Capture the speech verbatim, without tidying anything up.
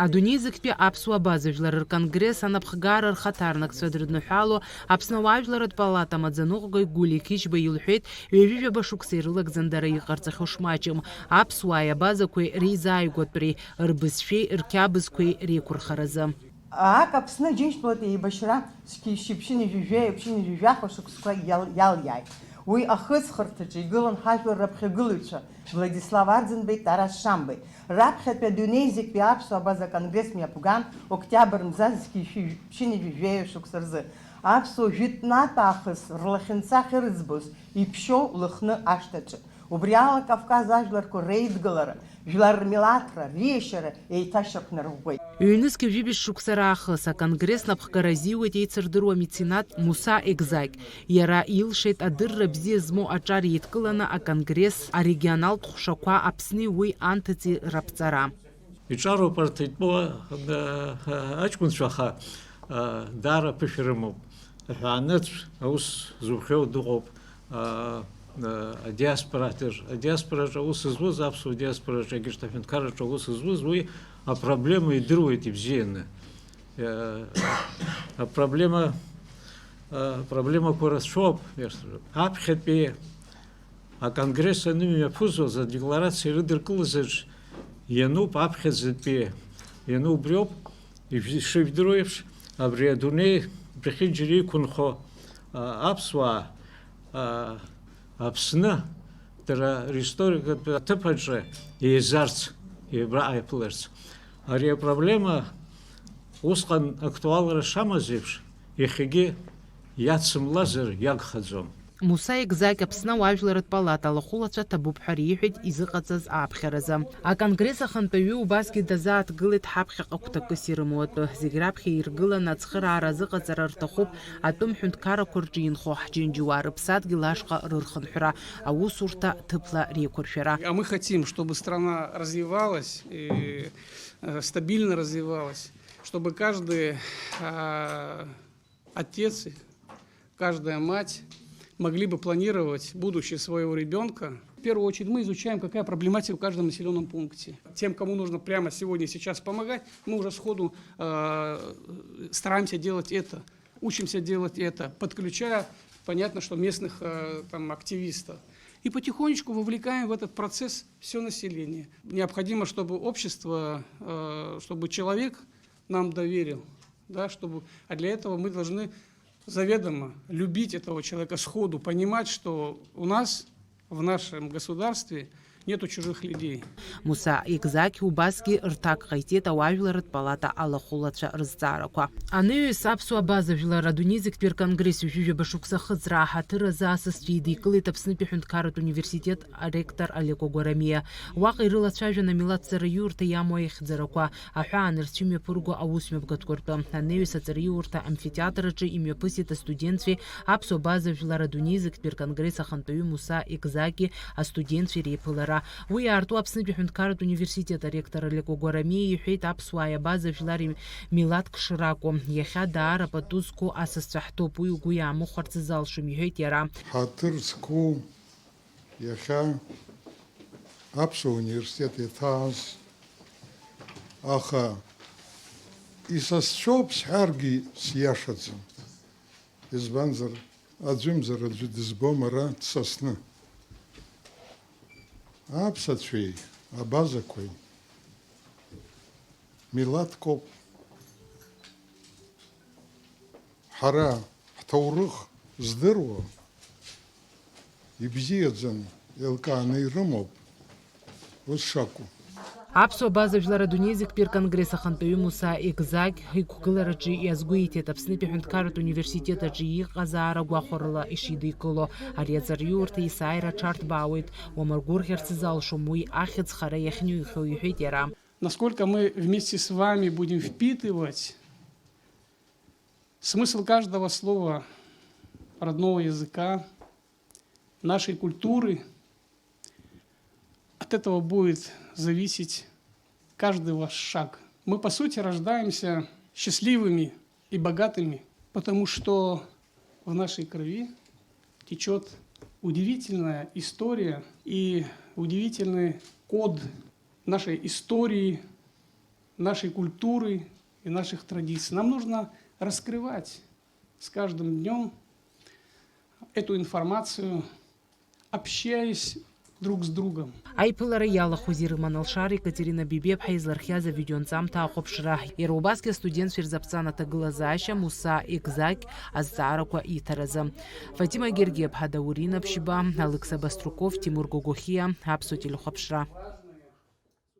Адунеи зегьтәи аԥсуа абаза жәлар рконгресс анапхгара рхаҭарнакцәа дрыдныҳәало Аԥсны ауаажәларратә палата амаӡаныҟәгаҩ Гулиа Қьыжьба илҳәеит, ҩажәижәаба шықәса ирылагӡан дара иҟарҵахьоу шмаҷым, аԥсуааи абазақәеи реизааигәатәреи, рбызшәеи рқьабзқәеи реиқәырхаразы. Аак Аԥсны Аџьынџьтәылатә еибашьра зқьи шьшьи ԥшьынҩажәи жәаҩа, ԥшьынҩажәи жәаха шықәсқәа иал-, иалиааит. Уи ахыҵхырҭаҿы игылан ҳажәлар раԥхьагылаҩцәа Владислав Арӡынбеи, Тарас Шамбеи. Раԥхьатәи адунеи зегьтәи аԥсуа абаза конгресс мҩаԥган, октиабр мза зқьи шәи-, ԥшьынҩажәи жәаҩа шықәса рзы. Аԥсуа жәытәнатә аахыс рлахьынҵа ахьырыӡбоз иԥшьоу Лыхны ашҭаҿы. Убри ала Кавказ ажәларқәа реидгылара, жәлар рмилаҭра, риешьара еиҭашьақәнарӷәӷәеит. Ҩнызқьи жәибжь шықәса раахыс аконгресс напхгара азиуеит еицырдыруа меценат Муса Егзагь. Иара илшеит адырра бзиа змоу аҿар еидкыланы аконгресс арегионалтә ҟәшақәа Аԥсни уи анҭыҵи раԥҵара. Иҿароуп арҭ итәоу, а, а, аҷкәынцәа, аха, а, даара аԥышәа рымоуп. Аҳәаанырцә аус зухьоу дыҟоуп, а, а, адиаспора, адиаспораҿы аус зуаз, аԥсуа диаспораҿы, егьырҭ аҳәынҭқарраҿы аус зуаз, уи апроблема идыруеит ибзианы. А, апроблема, а, проблемақәа рацәоуп. Аԥхьатәи Аконгресс анымҩаԥызгоз адекларациа ирыдыркылаз аҿы иануп, аԥхьаӡатәи иану убриоуп, ишәи-, ишыжәдыруа еиԥш, абри адунеи бӷьыџьара иқәынхо, а, аԥсуаа, а, Аԥсны, дара ристорикатә аҭыԥ аҿы еизарц, еибра-, ааиԥыларц. Ари апроблема усҟан актуалра шамаз еиԥш, иахьагьы иацымлазар иагхаӡом. Муса Егзагь Аԥсны ауаажәларратә палата алахәылацәа ҭабуп ҳәа риҳәеит изыҟаҵаз ааԥхьаразы. Аконгресс ахантәаҩы убасгьы дазааҭгылеит ҳаԥхьаҟа гәҭакыс ирымоу атәы. Зегь раԥхьа иргыланы ацхыраара азыҟаҵара рҭахуп атәым ҳәынҭқаррақәа рҿы инхо ҳџьынџьуаа рыԥсадгьыл ашҟа рырхынҳәра, аусурҭа ҭыԥла реиқәыршәара. А мы хотим, чтобы страна развивалась и, э, стабильно развивалась, чтобы каждый, а, отец и каждая мать могли бы планировать будущее своего ребёнка. В первую очередь мы изучаем, какая проблематика в каждом населённом пункте. Тем, кому нужно прямо сегодня, сейчас помогать, мы уже сходу, э, стараемся делать это, учимся делать это, подключая, понятно, что местных, э, там, активистов. И потихонечку вовлекаем в этот процесс всё население. Необходимо, чтобы общество, э, чтобы человек нам доверил, да, чтобы, а для этого мы должны заведомо любить этого человека сходу, понимать, что у нас в нашем государстве нету чужих людей. Муса Егзагь убасгьы рҭак ҟаиҵеит ауаажәларратә палата алахәылацәа рызҵаарақәа. Анаҩс аԥсуа абаза жәлар адунеи зегьтәи рконгресс ҩажәижәаба шықәса ахыҵра аҳаҭыр азы асасцәа идикылеит Аԥснытәи аҳәынҭқарратә университет аректор Алеко Гәарамиа. Уаҟа ирылацәажәон амилаҭ ҵараиурҭа иамоу аихьӡарақәа, аҳәаанырцә имҩаԥырго аусмҩаԥгатәқәа ртәы. Анаҩс аҵараиурҭа амфитеатр аҿы имҩаԥысит астудентцәеи аԥсуа абаза жәлар адунеи зегьтәи рконгресс ахантәаҩы Муса Егзаги астудентцәеи реиԥылара. Уи иаарту Аԥснытәи аҳәынҭқарратә университет аректор Алеко Гәарамиа иҳәеит, аԥсуааи абаза жәлари милаҭк шракәу. Иахьа даара пату зқәу асасцәа ҳтәуп, уи угәы иаамыхәарц залшом, иҳәеит иара. Ҳаҭыр зқәу иахьа аԥсуа университет иаҭааз, аха исасцәоуп сҳәаргьы сиашаӡам. Избанзар, аӡәымзар аӡәы дызбом ара дсасны. Аԥсацәеи абазақәеи милаҭкоуп. Ҳара ҳҭоурых здыруа, ибзиаӡаны еилкааны ирымоуп ус шакәу. Аԥсуа абаза жәлар адунеи зегьтәи рконгресс ахантәаҩы Муса Егзагь иқәгылараҿы иазгәеиҭеит, Аԥснытәи аҳәынҭқарратә университет аҿы иҟазаара гәахәарыла ишидикыло. Ари аҵараиурҭа есааира аҽарҭбаауеит, уамаргәырӷьарц залшом уи ахьӡ хара иахьныҩхьоу, иҳәеит иара. Насколько мы вместе с вами будем впитывать смысл каждого слова родного языка, нашей культуры, от этого будет зависеть каждый ваш шаг. Мы, по сути, рождаемся счастливыми и богатыми, потому что в нашей крови течёт удивительная история и удивительный код нашей истории, нашей культуры и наших традиций. Нам нужно раскрывать с каждым днём эту информацию, общаясь друг с другом. Аиԥылара иалахәыз ирыман алшара Екатерина Бебиаԥҳа излархиаз авидеонҵамҭа ахәаԥшра. Иара убасгьы астудентцәа ирзаԥҵан аҭагылазаашьа Муса Екзакь азҵаарақәа иҭаразы. Фатима Гергиаԥҳа, Даурина Ԥшьба, Алықьса Баструков, Тимур Гогохиа, Аԥсуа телехәаԥшра.